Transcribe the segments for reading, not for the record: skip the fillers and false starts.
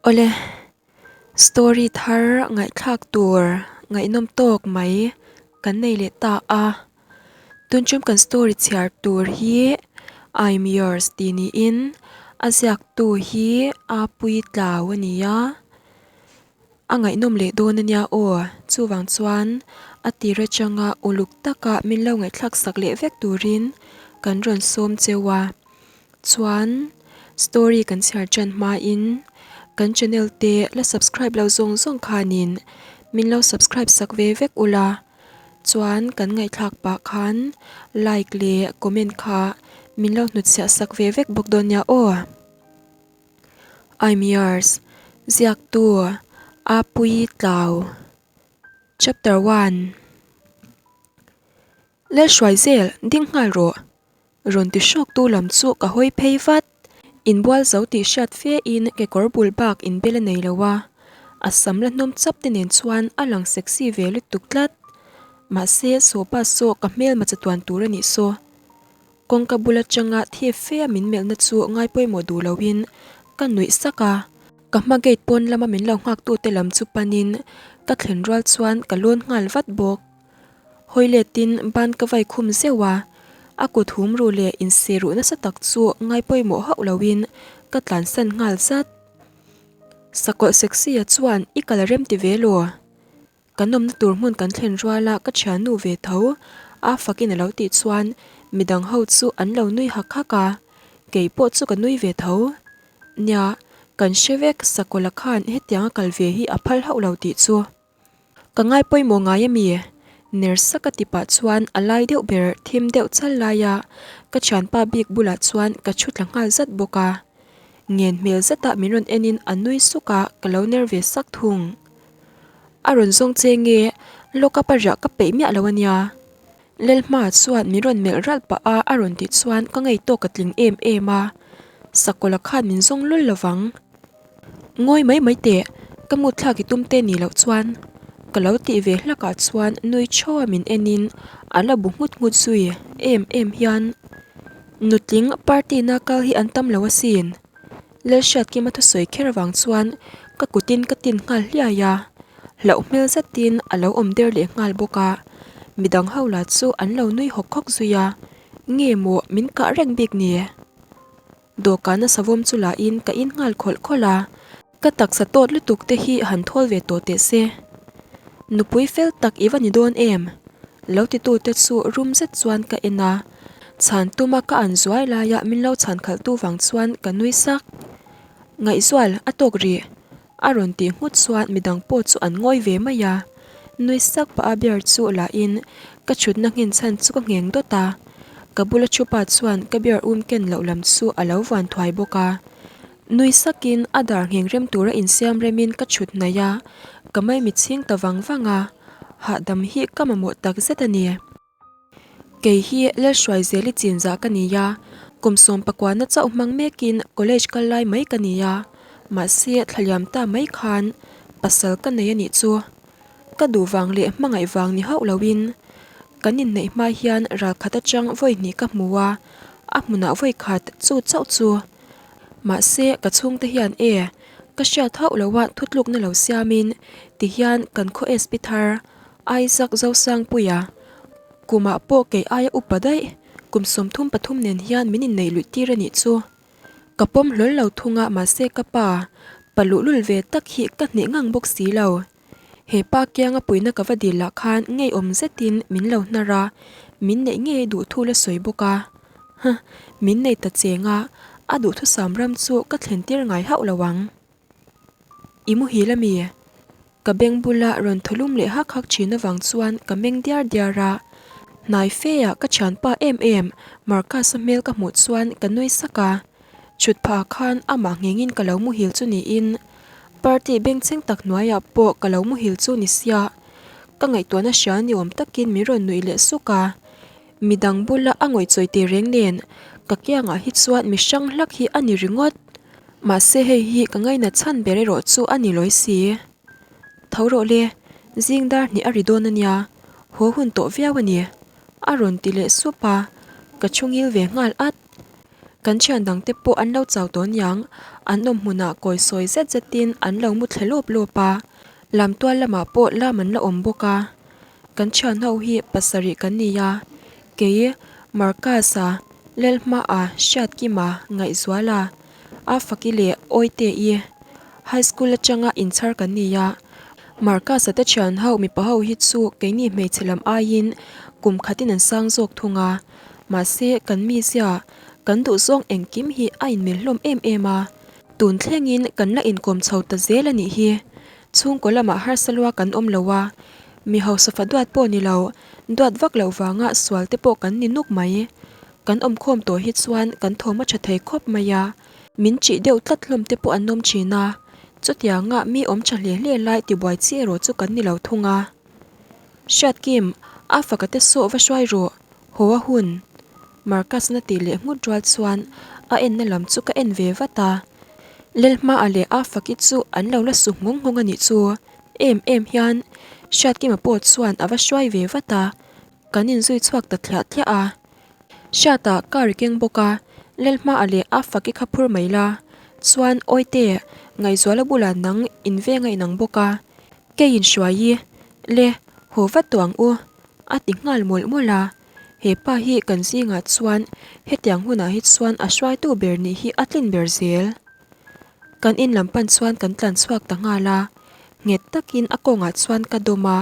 Awle, story thar ngaihthlak tur ngaihnawm tawk mai kan nei leh ta a. Tunchum kan story chhiar tur hi I'm yours tih niin a ziaktu hi Apuii Tlau a ni a. A ngaihnawm leh dawn a nia aw, chuvang chuan a tir atanga uluk taka min lo ngaihthlak sak leh vek turin kan rawn sawm cheu a. Chuan story kan chhiar tan hmain kan channel te la subscribe lo zawng zawng khanin min lo subscribe sak ve vek ula, chuan kan ngaihthlak pah khan like leh comment kha min lo hnutchhiah sak ve vek bawk dawn nia aw. I'm yours, ziaktu Apuii Tlau, Chapter One. Lalhruai zel, ding nghal rawh. Rawn ti hrawktu lam chu ka hawi phei vat. Inbual zo tih hriat fe in kekawr bul bak inbel a nei lo a, a sam la hnawm chap te nen chuan a lang sexy ve lutuk tlat. Mahse sawpa saw ka hmelma chatuan tur a nih saw. Kawngka bul atanga thip fe a min melhna chu ngai pawimawh duh loin ka nuih sak a. Ka hma gate pawn lama min lo nghaktute lam chu panin ka thlen rual chuan ka lawn nghal vat bawk. Hawi letin ban ka vai khum zeuh a, a kut hum ruh leh inseh ruh nasa tak chu ngai pawimawh hauh loin ka tlansan nghal zat. Sakawlh sexy-a chuan i kal a rem ti ve law? Kan awmna tur hmun kan thlen ruala ka thiannu ve tho a fakin a lo tih chuan midang ho chu an lo nui hak hak a, kei pawh chu ka nui ve tho. Nia, kan hre vek Sakawla khan hetianga kal ve hi a phal hauh lo tih chu. Ka ngai pawimawh ngai ami? Ner sak a ti pah chuan a lai deuh ber thim deuh chal laia ka thianpa bik bulah chuan ka thu tla nghal zat bawk a. Ngen hmel zetah min rawn enin a nui suk a, ka lo ner ve sak thung. A rawn zawng che nge lock up a riah ka peih miah lo a nia. Lelhma chuan min rawn melh ralh pah a, a rawn tih chuan ka ngei tawk ka tling em em a, Sakawlh a khan min zawng lul lovang. Ngawi mai mai teh, ka mut thlak i tum te nih loh chuan ka lo tih ve hlak ah chuan nui thaw a min en in a la bu nghut nghut zui em em hian nutling party na kal hi an tam lo asin. Lalhriatkima thusawi kher avang chuan ka kutin ka tin nghal hliai a, hlauh hmel zetin a lo awm der leh nghal bawk a, midang ho lah chu an lo nui hawk hawk zui a, nge maw min kah reng bik ni? Dawhkana savawm chu lahin ka in nghal khawlh khawlh a, ka taksa tawt lutuk te hi han thawl ve tawh teh se. Nupui fel tak i va ni dawn em? Lo titute chu rum zet chuan ka en a, chhan tuma ka an zuai laia min lo chhan khalhtu vang chuan ka nui sak. Ngaihzual, a tawk rih. A rawn tih nghut chuan midang pawh chu an ngawi ve mai a. Nui sak pah a beer chu lahin ka chhutna nghen chhan chu ka ngheng dawt a. Ka bula thu pa chuan ka beer um ken loh lam chu a lo vuan thuai bawk a. Nui sakin a dar ngheng rem tura insiam remin ka chhut hnaih a, ka maimit chhing ta vang vang a, hahdam hi ka mamawh tak zet a ni. Kei hi Lalhruaizeli chinzah ka ni a, kum sawmpakuana chauh hmang mekin college kal lai mai ka ni a, mahse thlaliam ta mai khan pasal ka nei a nih chu. Ka duh vang leh hmangaih vang ni hauh loin kan inneih hma hian ralkhat atang vawi hnih ka hmu a, a hmunah vawi khat chu chauh chu. Mahse, ka chhungte hian e, ka hriat hauh loa thutlukna lo siamin tihian kan khaw SP thar Isaac Zosangpuia kumah pawh kei aia upa daih kum 33 nen hian min inneih luih tir a nih chu. Ka pawm hlawl lo thung a mahse ka pa, pa luhlul ve tak hi ka hneh ngang bawk si lo. He pa kianga puihna ka va dil lah khan ngeiawm zetin min lo hnar a, min neih ngei duh thu la sawi bawk a. Huh, min nei ta cheng a, a duhthusam ram chu ka thlen tir ngai hauh lo ang. I muhil ami? Ka beng bula rawn thaw lum leh hak hak thin avang chuan ka meng diar diar a. Hnai fe ah ka thianpa em em Marcus-a hmel ka hmuh chuan ka nui sak a. Chhut phah khan amah nghengin ka lo muhil chu niin Party bengchheng tak hnuaiah pawh ka lo muhil chu ni sia, ka ngaihtuahna hria ni awm takin min rawn nuih leh suk a. Midang bula a ngawihchawi teh reng nen ka kiangah hi chuan mi hrang hlak hi a ni ringawt. Mahse hei hi ka ngainat chhan ber erawh chu a ni lawi si. Tho rawh le, zing dar hnih a ri dawn a nia, haw hun tawh viau a ni, a rawn ti leh sup a, ka chhungil ve nghal at. Kan thian dangte pawh an lo chau tawh niang, an awm hmunah kawi sawi zet zetin an lo mu thle lawp lawp a, lamtual lamah pawh lam an la awm bawk a. Kan thian ho hi pasarih kan ni a, kei Marcus-a, Lelhma-a, Hriatkima, Ngaihzuala, Afaki leh Awite-i High School atanga inchhar kan ni a, Marcus-a te thian ho mipa ho hi chu keini hmeichhe lam aiin kum khatin an sang zawk thung a, mahse kan mizia, kan duhzawng engkim hi a inmil hlawm em em a, tun thlengin kan la inkawm chho ta zel a nih hi. Chhungkaw lamah harsa lua kan awm lo a, mi hausa fa duat pawh ni lo, duat vak loh vanga sual te pawh kan ni nuk mai. Kan awmkhawm tawh hi chuan kan thawm a tha thei khawp mai a, min chih deuh tlat hlawm te pawh an awm thin a, chutianga mi awm tha hle hle lai tibuai chi erawh chu kan ni lo thung a. Hriatkim, a faka te sawh va hruai rawh, haw a hun. Marcus na tih leh nghut rual chuan a enna lam chu ka en ve vat a, Lelhma-a leh a faki chu an lo la su nghawng nghawng a nih chu. Em em hian Hriatkima pawh chuan a va hruai ve vat a, kan inzui chhuak ta thliah thliah a. Hriata car i keng bawk a, Lelhma-a leh a faki kha phur mai la. Chuan Awite, Ngaihzuala bulah nang inveng a inang bawk a, kei inhruai i, le, haw vat tawh ang u, a ti nghal mawlh mawlh a. He pa hi kan zingah chuan hetiang hunah hi chuan a hruaitu ber nih hi a tlin ber zel. Kan in lam pan chuan kan tlan chhuak ta nghal a, nghet takin a kawngah chuan ka dawm a,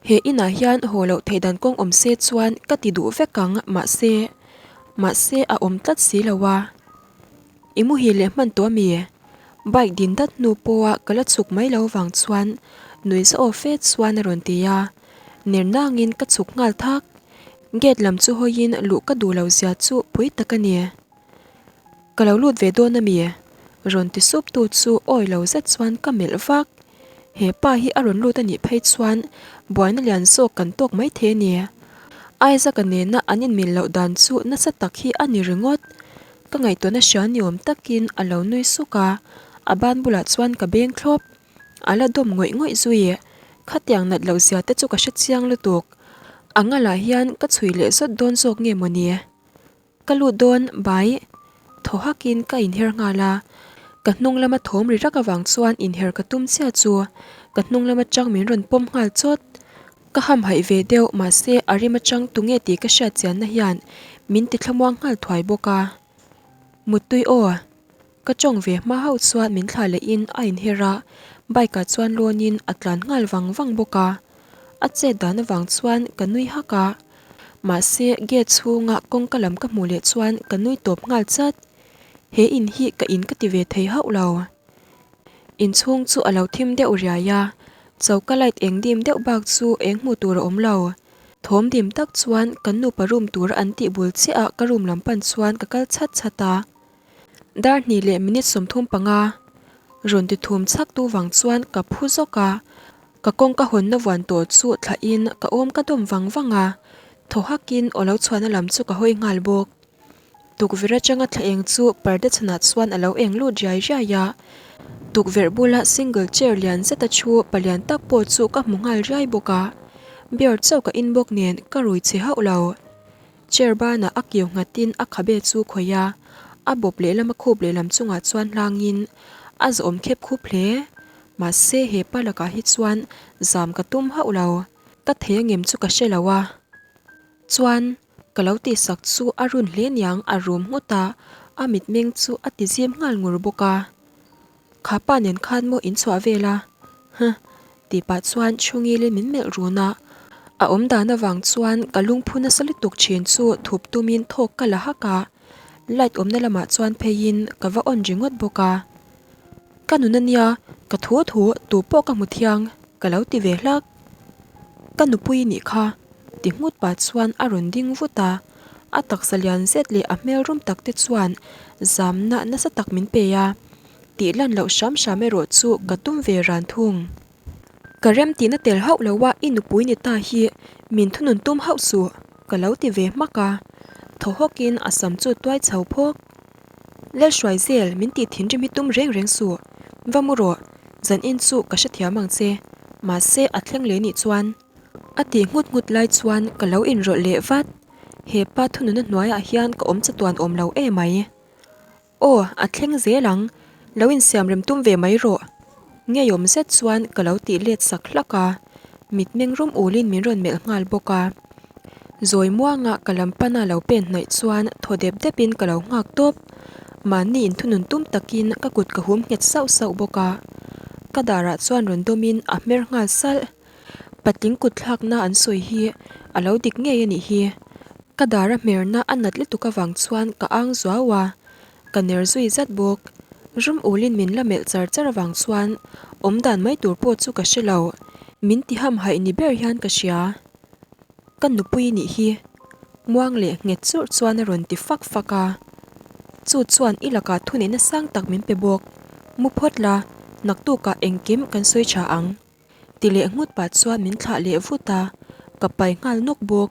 he inah hian haw loh theih dan kawng awm se chuan ka ti duh vek ang mahse, mahse a awm tlat si lo a. I muhil leh hman tawh ami? Bike din dat hnu pawha ka la chhuk mai lo vang chuan nui zauh fe chuan a rawn ti a, ner nangin ka chhuk nghal thak. Gate lam chu hawiin luh ka duh lo zia chu pui tak a ni. Ka lo lut ve dawn ami? Rawn ti sup tu chu awi lo zet chuan ka melh vak. He pa hi a rawn lut a nih phei chuan buaina lian zawk kan tawk mai thei a ni. Isaac-a nena an inmil loh dan chu nasa tak hi a ni ringawt. Ka ngaihtuahna hria ni awm takin a lo nui suk a, a ban bulah chuan ka beng thlawp. A la dawm ngawih ngawih zui. Khatiang nat loh zia te chu ka hre chiang lutuk. A ngalah hian ka chhui leh zawt dawn zawk nge mawni? Ka lut dawn, bai. Thaw hakin ka inher nghal a, ka hnung lama thawm ri rak avang chuan inher ka tum chiah chu ka hnung lama tang min rawn pawm nghal chawt. Ka hamhaih ve deuh mahse a rim atang tunge tih ka hriat chianna hian min ti thlamuang nghal thuai bawk a. Muttui aw. Ka tawng ve hma hauh chuan min thlah lehin a inher a, bike ah chuan lawnin a tlan nghal vang vang bawk a. A chet dan avang chuan ka nui hak a. Mahse gate chhunga kawngka lam ka hmuh leh chuan ka nui tawp nghal chat. He in hi ka in ka ti ve thei hauh lo. Inchhung chu a lo thim deuh riai a, choka light eng dim deuh bak chu eng hmuh tur a awm lo. Thawm dim tak chuan kan nupa room tura an tih bul chiah ah ka room lam pan chuan ka kal chhat chhat a. Dar hnih leh minute 35 rawn ti thum chhak tu vang chuan ka phu zawk a, ka kawngka hawnna vuan tawh chu thlah in ka awm ka dawm vang vang a, thaw hak in aw lo chhuahna lam chu ka hawi nghal bawk. Tukverh atanga thla eng chu parda chhanah chuan a lo eng lut riai riai a, tukverh bula single chair lian zeta thu palian tak pawh chu ka hmu nghal riai bawk a, beer chauh ka in bawk nen ka rui chhe hauh lo. Chair banah a kiu nghatin a khabe chu khawih a, a bawp lehlam a khup lehlam chungah chuan hlangin a zawhawm khep khup hle. Mahse he pa lakah hi chuan zam ka tum hauh lo, ka thei angem chu ka hre lo a. Chuan ka lo tihsak chu a run hle niang a rum nghut a, a mitmeng chu a ti zim nghal ngur bawk a. Kha pa nen khan maw in chhuah vel a? Huh! Tih pah chuan chhungilin min melh run a, a awm dan avang chuan ka lungphu nasa lutuk thin chu thup tumin thawk ka la hak a, light awmna lamah chuan pheiin ka va on ringawt bawk a. Ka nun ania, ka thu thu tu pawh ka hmu thiang ka lo ti ve hlak. Ka nupui nih kha ti nghut pah chuan a rawn ding vut a, a taksa lian zet leh a hmel rum tak te chuan zamna nasa tak min pe a, tih lan loh hram hram erawh chu ka tum ve ran thung. Ka rem tihna tel hauh lo a i nupui ni ta hi min thunun tum hauh suh ka lo ti ve hmak a, thaw hawkin a sam chu tuai chho phawk. Lalhruai zel min tih thinrim hi tum reng reng suh, va mu rawh, zan in chu ka hrethiam ang che, mahse a thleng leh nih chuan. A tih nghut nghut lai chuan ka lo inrawlh leh vat, he pa thununa hnuaiah hian ka awm chatuan awm lo emai. Aw, a thleng zel ang, lo insiam rem tum ve mai rawh. Ngeiawm zet chuan ka lo tih let sak hlak a, mitmeng rum ulin min rawn melh nghal bawk a. Zawi muanga ka lam pana lo pen hnaih chuan thaw dep depin ka lo nghak tawp. Mahni inthunun tum takin ka kut ka hum nghet sauh sauh bawk a. Ka darah chuan rawn dawmin a hmer nghal salh. Patling kut thlakna an sawi hi a lo dik ngei a nih hi. Ka dar a hmerna a nat lutuk avang chuan ka ang zuau a, ka ner zui zat bawk. Rum ulin min la melh char char avang chuan awm dan mai tur pawh chu ka hre lo. Min ti hamhaih ni ber hian ka hria. Ka nupui nih hi. Muang leh nghet churh chuan a rawn ti fak fak a. Chu chuan i lakah thuneihna sang tak min pe bawk. Mu phawt la, naktukah engkim kan sawi tha ang. Ti leh nghut pah chuan min thlah leh vut a, ka pai nghal nawk bawk.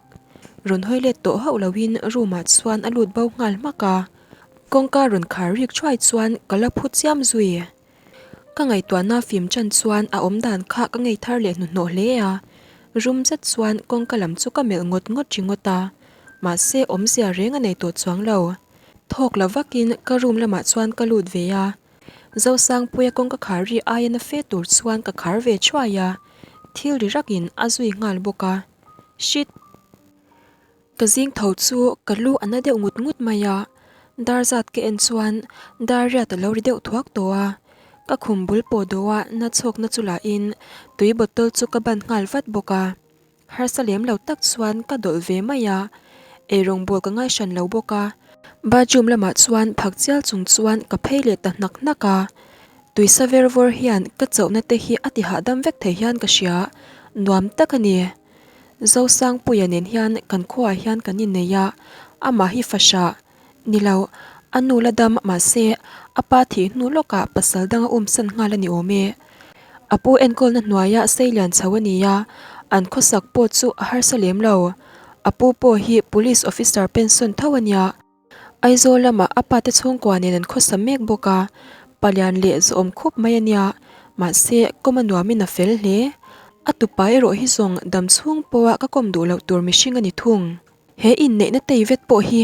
Rawn hawi let tawh hauh loin room ah chuan a lut bo nghal hmak a, kawngka rawn khar rik thuai chuan ka la phu chiam zui. Ka ngaihtuahna fim chan chuan a awm dan kha ka ngei thar leh hnuhnawh hle a, room zet chuan kawngka lam chu ka melh ngawt ngawt ringawt a, mahse awmzia reng a nei tawh chuang lo. Thawk la vakin ka room lamah chuan ka lut ve a, Zosangpuia kawngka khar ri aia na fe tur chuan ka khar ve thuai a, thil ri rakin a zui nghal bawk a. Shit! Ka zing tho chu ka lu a na deuh ngut ngut mai a, dar zat ka en chuan dar riat a lo ri deuh thuak tawh a, ka khum bul pawh dawh a na chhawkna chu lahin tui bottle chu ka ban nghal vat bawk a. Harsa lem lo tak chuan ka dawlh ve mai a, eirawng bawl ka ngai hran lo bawk a. Bathroom lamah chuan phak chial chung chuan ka phei leh ta hnak hnak a, tuisa ver vawr hian ka chauhna te hi a ti hahdam vek thei hian ka hria, nuam tak a ni. Zosangpuia nen hian kan khuaah hian kan innei a, amah hi fahrah. Ni lo, a nu la dam mahse a pa thih hnu lawkah pasal dang a umsan nghal a ni awm e. A pu enkawlna hnuaia seilian chho a ni a, an khawsak pawh chu a harsa lem lo. A pu pawh hi police officer pension tho a nia. Aizawl lamah a pate chhungkua nen an khawsa mek bawk a, palian leh zawhawm khup mai a nia, mahse kawm a nuamin a fel hle. A tupa erawh hi zawng dam chhung pawha ka kawm duh loh tur mihring a ni thung. He inneihna tei vet pawh hi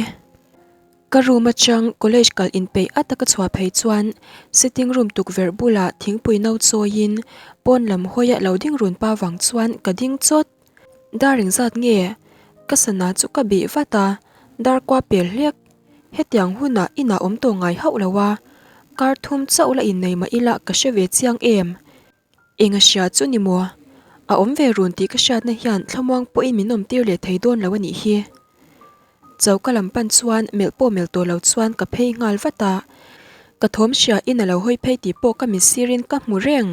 ka room atang college kal inpeih a taka chhuah phei chuan sitting room tukverh bulah thingpui no chawiin pawn lam hawia lo ding run pa vang chuan ka ding chawt. Dar engzat nge? Ka sana chu ka bih vat a, dar kua pel hlek. Hetiang hunah inah awm tawh ngai hauh lo a, kar thum chauh la innei mah ila ka hre ve chiang em? Eng a hria chu ni maw? A awm ve run tih ka hriatna hian thlamuang pawhin min awm tir leh thei dawn lo a nih hi. Choka lam pan chuan melh pawh melh tawh lo chuan ka phei nghal vat a, ka thawm hria in a lo hawi phei tih pawh ka mit sirin ka hmu reng.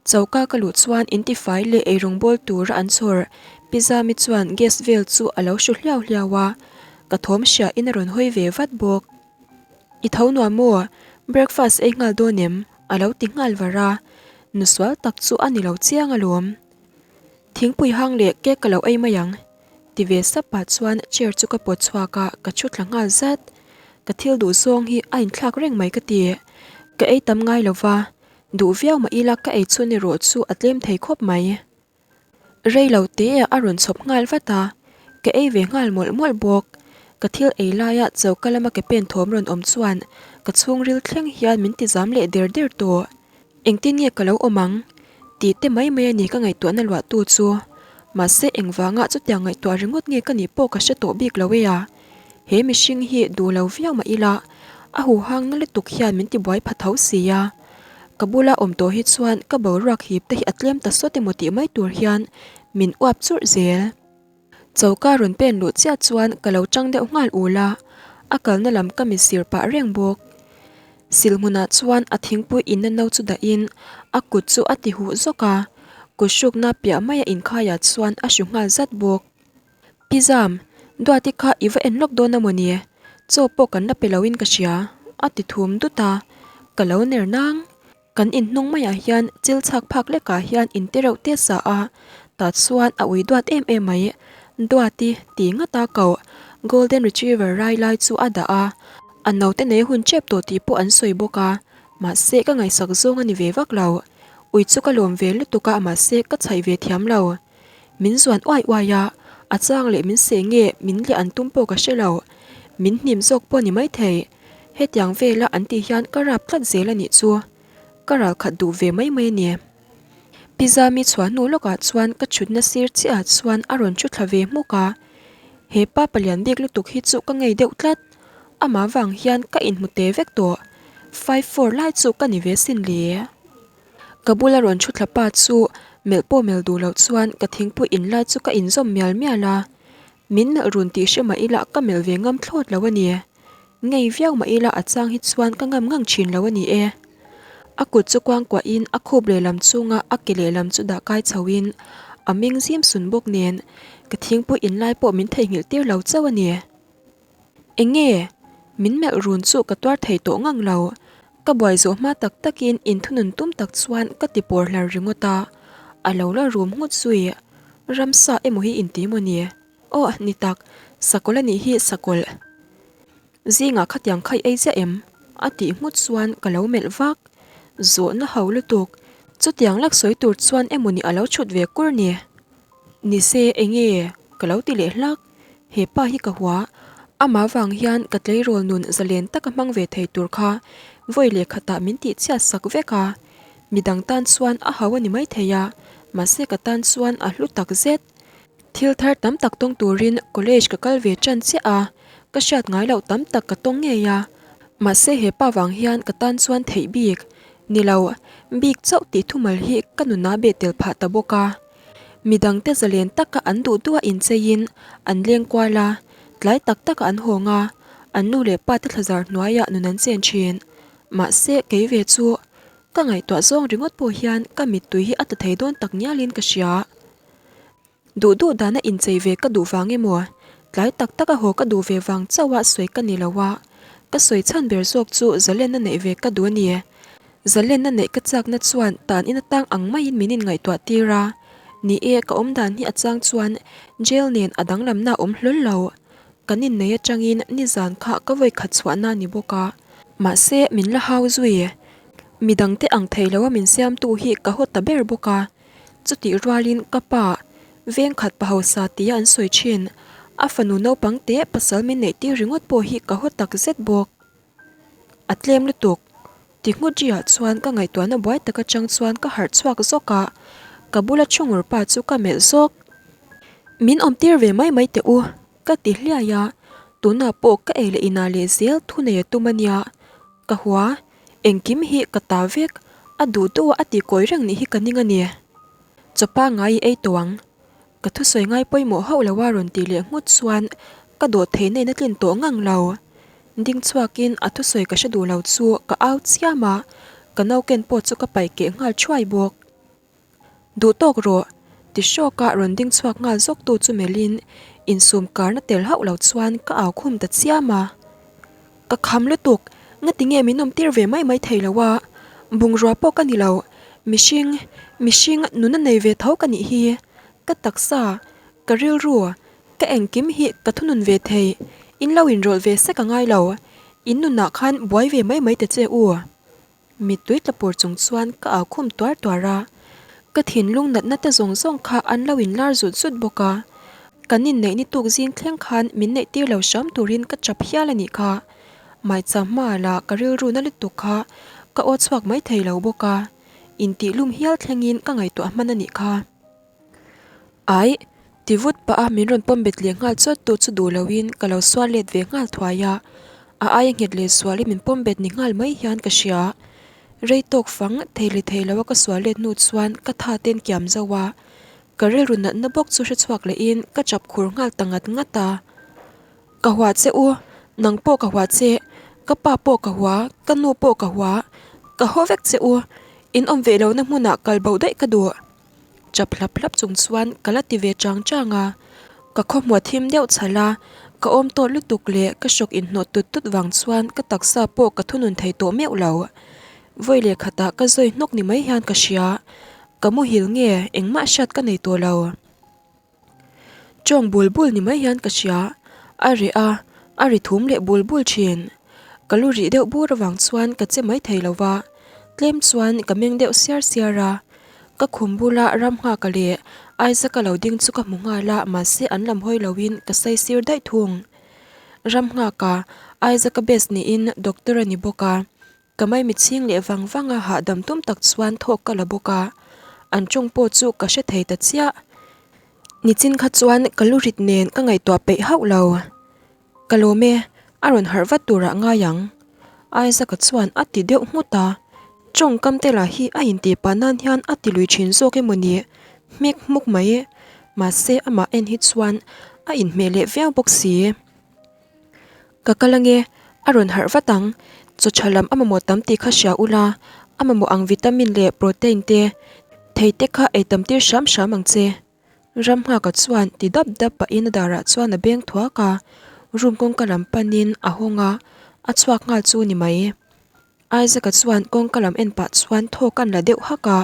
Choka ka luh chuan intifai leh eirawng bawl tura an chhawr Pi Zami chuan gas vel chu a lo hru hliau hliau a, ka thawm hria in a rawn hawi ve vat bawk. I tho nuam maw? Breakfast ei nghal dawn em? A lo ti nghal var a, nu sual tak chu a ni lo chiang alawm. Thingpui hang leh cake ka lo ei mai ang. Ti ve sap pah chuan chair chu ka pawt chhuak a, ka thu thla nghal zat. Ka thil duh zawng hi a inthlak reng mai ka ti. Ka ei tam ngai lo va, duh viau mah ila ka ei chhun erawh chu a tlem thei khawp mai. Rei lo te a rawn chhawp nghal vat a, ka ei ve nghal mawlh mawlh bawk. Ka thil ei laia choka lama ke pen thawm rawn awm chuan ka chhungril thleng hian min ti zam leh der der tawh. Engtin nge ka lo awm ang? Tih te mai mai a ni ka ngaihtuahna luahtu chu. Mahse engvanga chutiang ngaihtuah ringawt nge ka nih pawh ka hre tawh bik lo e a. He mihring hi duh lo viau mah ila, a huhang na lutuk hian min tibuai pha tho si a. Ka bula awm tawh hi chuan ka boruak hip te hi a tlem ta sawt emaw tih mai tur hian min uap churh zel. Choka rawn pen luh chiah chuan ka lo tang deuh nghal ul a, a kalna lam ka mit sir pah reng bawk. Silhmunah chuan a thingpui inna no chu dahin a kut chu a ti huh zawk a, kut hrukna piah maia inkhaiah chuan a hru nghal zat bawk. Pi Zam, Duati kha i va en lawk dawn a maw ni? Chaw pawh kan la pe loin ka hria, a ti thum dut a. Ka lo ner nang. Kan inhnung maiah hian chil chhak phak lekah hian in te reuh te sa a, tah chuan a ui duat em em mai. Duati ti ngat a koh, Golden Retriever rai lai chu a dah a. A naute nei hun tep tawh tih pawh an sawi bawk a, mahse ka ngaihsak zawng a ni ve vak lo. Ui chu ka lawm ve lutuk a mahse ka chhaih ve thiam lo. Min zuan uai uai a, a chang leh min seh nge min liah an tum pawh ka hre lo. Min hnim zawk pawh ni maithei. Hetiang vela an tih hian ka rap tlat zel a nih chu. Ka ral khat duh ve mai mai a ni. Pi Zami chhuah hnu lawkah chuan ka chhutna sir chiahah chuan a rawn thu thla ve hmuk a. He pa palian bik lutuk hi chu ka ngei deuh tlat. Amah vang hian ka inhmu te vek tawh. 54 lai chu ka ni ve sin le. Ka bula rawn thu thla pa chu melh pawh melh duh loh chuan ka thingpui in lai chu ka inzawm mial mial a. Min melh run tih hre mah ila ka melh ve ngam thlawt lo a ni. Ngei viau mah ila a chang hi chuan ka ngam ngang thin lo a ni e. A kut chu kuangkuahin a khup lehlam chunga a ke lehlam chu dah kai chhoin a meng zim sun bawk nen ka thingpui in lai pawh min theihnghilh tir lo chauh a ni. Eng nge? Min melh run chu ka tuar thei tawh ngang lo. Ka buai zawh hma tak takin inthunun tum tak chuan ka ti pawr hlar ringawt a, a lo la rum nghut zui. Ramsa emaw hi inti maw ni? Aw, ni tak, sakawlh a nih hi sakawlh. Zingah khatiang kha i ei ziah em? A tih nghut chuan ka lo melh vak. Zawhna ho lutuk. Chutiang lak sawi tur chuan emaw ni a lo chhut ve kur ni? Ni se, eng nge? Ka lo ti leh hlak. He pa hi ka hua. Amah vang hian ka tleirawl nun zalen taka hmang ve thei tur kha vawi leh khatah min tih chhiat sak vek a. Midang tan chuan a hau a ni maithei a, mahse ka tan chuan a hlu tak zet. Thil thar tam tak tawng turin college ka kal ve tan chiah a, ka hriat ngai loh tam tak ka tawng ngei a. Mahse he pa vang hian ka tan chuan theih bik, ni lo, bik chauh tih thumal hi ka nunah beh tel phah ta bawk a. Midangte zalen taka an duh duh a incheiin an leng kual a, tlai tak taka an hawng a, an nu leh pa te thlazar hnuaiah nun an chen thin. Mahse kei ve chu ka ngaihtuah zawng ringawt pawh hian ka mittui hi a tla thei dawn tak ngialin ka hria. Duh duh dana inchei ve ka duh vang emaw, tlai tak taka haw ka duh ve vang chauha sawi ka ni lo a, ka sawi chhan ber zawk chu zalenna neih ve ka duh a ni. Zalenna neih ka chakna chuan tan in atang ang maiin min inngaihtuah tir a, ni e ka awmdan hi a chang chuan jail nen a danglamna a awm hlawl lo. Kan inneih atangin nizan kha ka vawikhat chhuahna a ni bawk a, mahse min la hau zui. Midangte ang thei loa min siamtu hi ka haw ta ber bawk a. Chutih rualin ka pa, veng khat pa hausa tia an sawi thin, a fanu naupang te pasal min neih tir ringawt pawh hi ka haw tak zet bawk. A tlem lutuk. Ti nghut riah chuan ka ngaihtuahna buai tak atang chuan ka harh chhuak zawk a, ka bula thu ngur pa chu ka melh zawk. Min awm tir ve mai mai teh u, ka ti hliai a, tunah pawh ka ei leh inah leh zel thunei a tum a nia, ka hua. Engkim hi ka ta vek, a duh duh a a ti kawi reng nih hi ka ning a ni. Chawpa ngai i ei tawh ang. Ka thusawi ngai pawimawh hauh lo a rawn tih leh nghut chuan ka dawh theihna in a tlin tawh ngang lo. Ding chhuakin a thusawi ka hre duh lo chu ka au chiam a, ka nauken pawh chu ka paih keh nghal thuai bawk. Duh tawk rawh, ti hrawka rawn ding chhuak nghal zawk tu chu melhin insum karna tel hauh lo chuan ka au khum ta chiam a. Ka kham lutuk, ngati nge min awm tir ve mai mai thei lo a, bungrua pawh ka ni lo, mihring, mihring nuna nei ve tho ka nih hi, ka taksa, ka rilru, ka engkim hi ka thunun ve thei, in lo inrawlh ve sek a ngai lo, in nunah khan buai ve mai mai ta che u. Mittui tla pur chung chuan ka au khum tuar tuar a, ka thinlung natna te zawng zawng kha an lo inlar zut zut bawk a. Kan inneih ni tuk zing thleng khan min neih tir lo hram turin ka chap hial a nih kha. Maicham hma lah ka rilru na lutuk kha ka aw chhuak mai thei lo bawk a, intih lum hial thlengin ka ngaihtuah hman a nih kha. Aih, ti vut pah a min rawn pawm bet leh nghal chawt tu chu duh loin ka lo sual let ve nghal thuai a, a aia nghet leh sualin min pawm bet ni nghal mai hian ka hria. Rei tawk fang thei leh thei lo a ka sual let hnu chuan ka tha ten kiam zo a, ka rilru natna bawk chu hre chhuak lehin ka chap khur nghal ta ngat ngat a. Ka hua che u, nang pawh ka hua che, ka pa pawh ka hua, ka nu pawh ka hua, ka haw vek che u, in awm ve lohna hmunah kal bo daih ka duh. Chap hlap hlap chung chuan ka la ti ve chang chang a, ka khawhmuh thim deuh chhalh a, ka awm tawh lutuk leh ka hrawk inhnawh tut tut vang chuan ka taksa pawh ka thunun thei tawh meuh lo. Vawi leh khatah ka zawi hnawk ni mai hian ka hria, ka muhil nge engmah hriat ka nei tawh lo. Tawng bul bul ni mai hian ka hria, a reh a, a ri thum leh bul bul thin. Ka lu rih deuh bur avang chuan ka che mai thei lo va, tlem chuan ka meng deuh siar siar a. Ka khum bula ram nghaka leh Isaac-a lo ding chu ka hmu nghal a, mahse an lam hawi loin ka saisir daih thung. Ramnghaka, Isaac-a best niin doctor a ni bawk a. Ka maimi chhing leh vang vang a hahdam tum tak chuan thawk ka la bawk a, an tawng pawh chu ka hre thei ta chiah. Nichin kha chuan ka lu rit nen ka ngaihtuah peih hauh lo. Ka lawm e, a rawn harh vat turah ngai ang. Isaac-a chuan a ti deuh nghut a, tawngkam te lah hi a intih pah nan hian a ti lui thin zawk emaw ni hmek hmuk mai. Mahse amah en hi chuan a inhmeh leh viau bawk si. Ka kal ange, a rawn harh vat ang. Chaw tha lam a mamawh tam tih kha hria ula, a mamawh ang vitamin leh protein te, thei te kha ei tam tir hram hram ang che. Ramnghaka chuan ti dap dap pahin a darah chuan a beng thuak a, room kawngka lam panin a hawng a, a chhuak nghal chu ni mai. Isaac-a chuan kawngka lam en pah chuan thawk a la deuh hak a,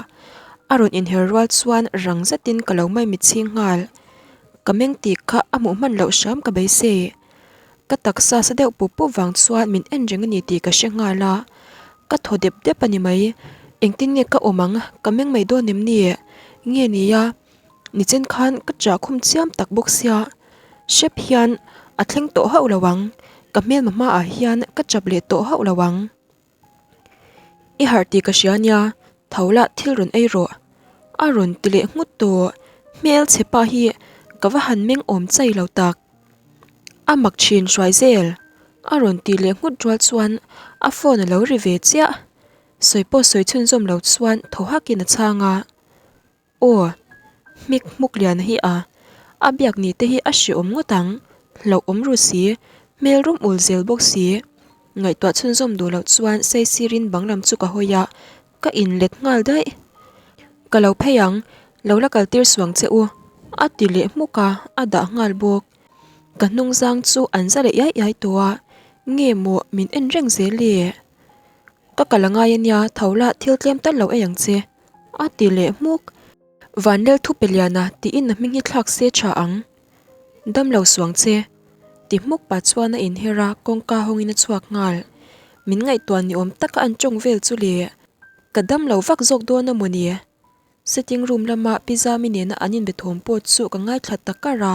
a rawn inher rual chuan rang zetin ka lo mai mitchhing nghal. Ka meng tih kha a hmuh hman loh hram ka beisei. Ka taksa sa deuh pup pup vang chuan min en reng a ni tih ka hre nghal a, ka thaw dep dep a ni mai. Engtin nge ka awm ang, ka meng mai dawn em ni? Nge nia, nichin khan ka chah khum chiam tak bawk sia, hrep hian a thleng tawh hauh lo ang, ka hmelma hmaah hian ka chap leh tawh hauh lo ang. I harh tih ka hria nia, tho lah thil rawn ei rawh. A rawn ti leh nghut tawh, hmel chhe pa hi ka va han meng awm chai lo tak. A mak thin hruai zel, a rawn ti leh nghut rual chuan a phone a lo ri ve chiah. Sawi pawh sawi chhunzawm lo chuan thaw hakin a chhang a. Aw, hmik hmuk lian hi a, a biak ni te hi a hreawm ngawt ang, hlauh awm ru si, hmel rum ul zel bawk si. Ngaihtuah chhunzawm duh loh chuan saisirin bang lam chu ka hawi a, ka inlet nghal daih. Ka lo phei ang, lo la kal tir suang che u, a ti leh hmuk a, a dah nghal bawk. Ka hnung zang chu an za leh iai iai tawh a, nge maw min en reng zel e. Ka kal a ngai ania, tho la thil tlem tal lo ei ang che. A ti leh hmuk. Vanlel thu pe liana tiin a hming hi thlak se tha ang. Dam lo suang che. Ti hmuk pah chuan a inher a, kawngka hawngin a chhuak nghal. Min ngaihtuah ni awm taka an tawng vel chu le. Ka dam lo vak zawk dawn a mawni? Sitting room lama Pi Zami nena an inbe thawm pawh chu ka ngaithla ta kar a,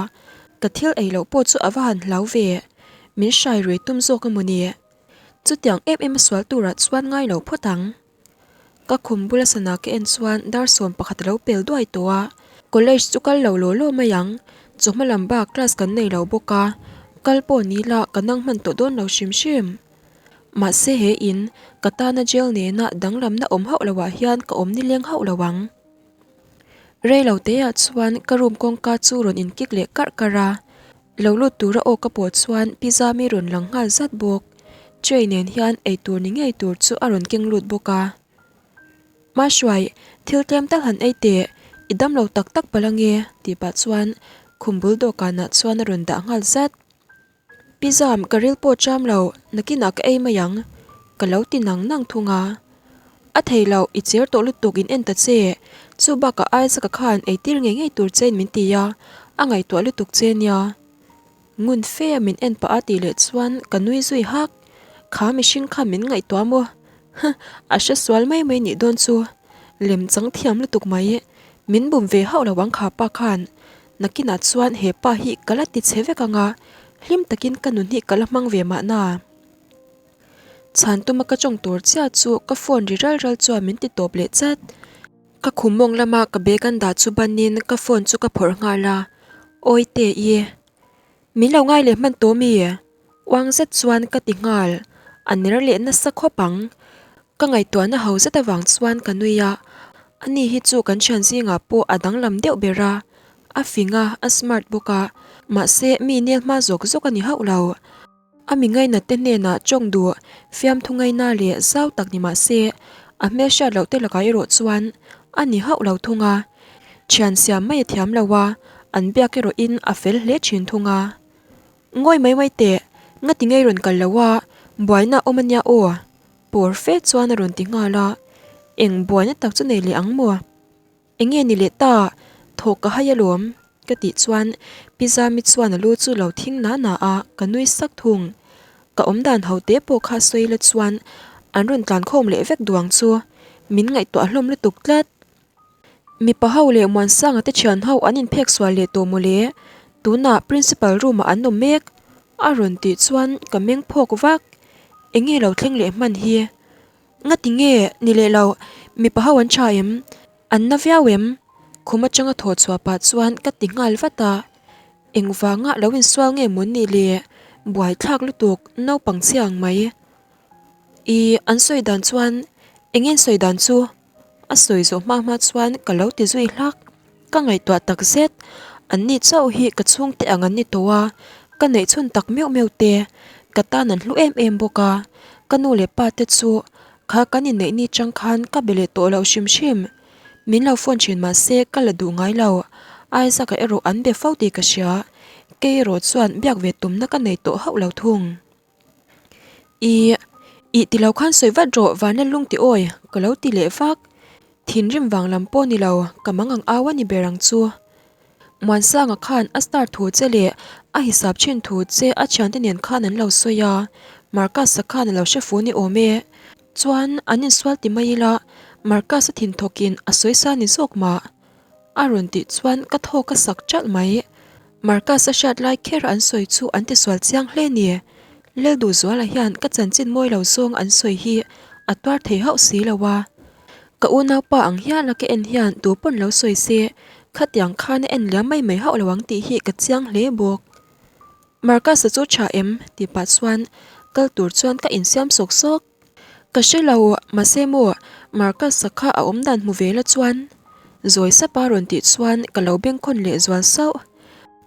ka thil ei loh pawh chu a va han hlau ve. Min hrai rui tum zawk a mawni? Chutiang em em a sual turah chuan ngai lo phawt ang. Ka khum bula sana ka en chuan dar 11 a lo pel duai tawh a, college chu kal lo law law mai ang, chawhma lam bak class kan nei lo bawk a, kal pawh ni ila ka nang hman tawh dawn lo hrim hrim. Mahse he in, ka tana jail nena danglamna awm hauh loh ah hian ka awm nileng hauh lo ang. Rei lo te ah chuan ka room kawngka chu rawn in kik leh karh karh a, Lo lut tura aw ka pawh chuan Pi Zami rawn lang nghal zat bawk. Tray nen hian eitur ni ngei tur chu a rawn keng lut bawk a. Mahruai, thil tlem tal han ei teh, i dam lo tak tak palh ange, tih pah chuan khum bul dawhkanah chuan a rawn dah nghal zat. Pi Zam, ka ril pawh cham lo, nakinah ka ei mai ang, ka lo ti nang nang thung a. A thei loh, i cher tawh lutuk in en ta che. Chu bakah Isaac-a khan eitir ngei ngei tur chein min ti a, a ngaihtuah lutuk che nia. Ngun fe a min en pah a tih leh chuan ka nui zui hak. Kha mihring khan min ngaihtuah maw? Huh, a hre sual mai mai nih dawn chu. Lem chang thiam lutuk mai. Min bum ve hauh lo ang kha pa khan. Nakinah chuan he pa hi ka la ti che vek ang a, hlim takin ka nun hi ka la hmang ve mahna. Chhan tuma ka tawng tur chiah chu ka phone ri ral ral chuan min ti tawp leh chat. Ka khum mawng lama ka bag an dah chu banin ka phone chu ka phawrh nghal a, Awi te i. Min lo ngai leh hman tawh mi? Uang zet chuan ka ti nghal, a ner leh nasa khawp ang. Ka ngaihtuahna ho zet avang chuan ka nui a, ani hi chu kan thian zingah pawh a danglam deuh ber a, a fing a, a smart bawk a, mahse mi nel hma zawk zawk a ni hauh lo. A mi ngainat te hnenah tawng duh fiamthu ngaina leh zau tak ni mah se, a hmelhriat loh te lakah erawh chuan a ni hauh lo thung a. Thian siam mai a thiam lo a, an biak erawhin a fel hle thin thung a. Ngawi mai mai teh, ngati ngei rawn kal lo a, buaina a awm a nia aw, pawr fe chuan a rawn ti nghal a. Eng buaina tak chu nei leh ang maw? Enge ni leh ta, thawk ka hai alawm, ka tih chuan Pi Zami chuan a lu chu lo thing na na a, ka nui sak thung. Ka awm dan ho te pawh kha sawi la chuan an rawn tlan khawm leh vek duang chu min ngaihtuah hlawm lutuk tlat. Mipa ho leh Muansanga te thian ho an inphek sual leh tawh mawle, tunah Principal room ah an awm mek. A rawn tih chuan ka meng phawk vak. Enge lo thleng leh hman hi? Ngati nge ni leh lo, mipa ho an tha em? An na viau em? Khum atanga thaw chhuah pah chuan ka ti nghal vat a. Engvanga lo insual nge mawn nih le? Buaithlak lutuk, naupang chhia ang mai. I an sawi dan chuan eng nge sawi dan chu? A sawi zawh hma hma chuan ka lo ti zui hlak. Ka ngaihtuah tak zet, an ni chauh hi ka chhungte ang an ni tawh a, ka neih chhun tak meuh meuh te, ka tan an hlu em em bawk a. Ka nu leh pa te chu kha kan inneih ni chang khan ka be leh tawh loh hrim hrim. Min lo phone thin mah se ka la duh ngai lo, Isaac-a erawh an be fo tih ka hria, kei erawh chuan biak ve tumna ka nei tawh hauh lo thung. I, ih ti lo khan sawi vat rawh Vanlal lung ti awi ka lo ti leh vak. Thinrim vang lam pawh ni lo ka mang ang au a ni ber ang chu. Muansanga khan a star thu che leh a hisap thin thu che a thiante nen khan an lo sawi a, Marcus-a khan a lo hre fu ni awm e. Chuan an insual ti mai ila Marcus-a thinthawkin a sawi sa ni zawk mah. A rawn tih chuan ka thawk a sak ṭalh mai. Marcus a hriat lai kher an sawi chu an tisual chiang hle ni. Lelduhzuala hian ka chanchin mawi lo zawng an sawi hi a tuar thei hauh si lo a. Ka unaupa ang hial a ka en hian tu pawn lo sawi se, khatiang khan a en liam mai mai hauh lo ang tih hi ka chiang hle bawk. Marcus-a chu tha em? tih pah chuan kal tur chuan ka insiam sawk sawk. Ka hre lo, mahse maw Marcus-a kha a awm dan hmu ve la chuan zawi sapa rawn tih chuan ka lo bengkhawn leh zual sauh.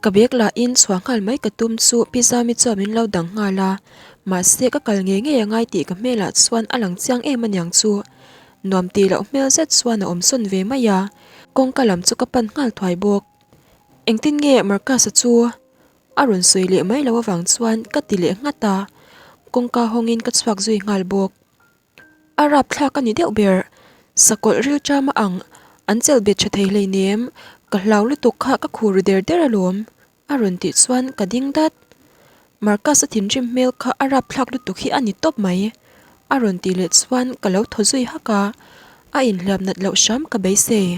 Ka bag lahin chhuah nghal mai ka tum chu Pi Zami chuan min lo dang nghal a, mahse ka kal ngei ngei a ngai tih ka hmelah chuan a lang chiang em aniang chu. Nuam tih loh hmel zet chuan a awm sawn ve mai a, kawngka lam chu ka pan nghal thuai bawk. Engtin nge Marcus-a chu A rawn sawi leh mai loh avang chuan ka ti leh nghat a, kawngka hawngin ka chhuak zui nghal bawk. A rapthlak a ni deuh ber, sakawlh ril ṭam a ang, an chelh bet ṭha thei hleinem, ka hlau lutuk kha ka khur ru der der alawm, a rawn tih chuan ka ding dat. Marcus-a thinrim hmel kha a rapthlak lutuk hi a ni tawp mai, a rawn tih leh chuan ka lo thaw zui hak a, a inhliam nat loh hram ka beisei.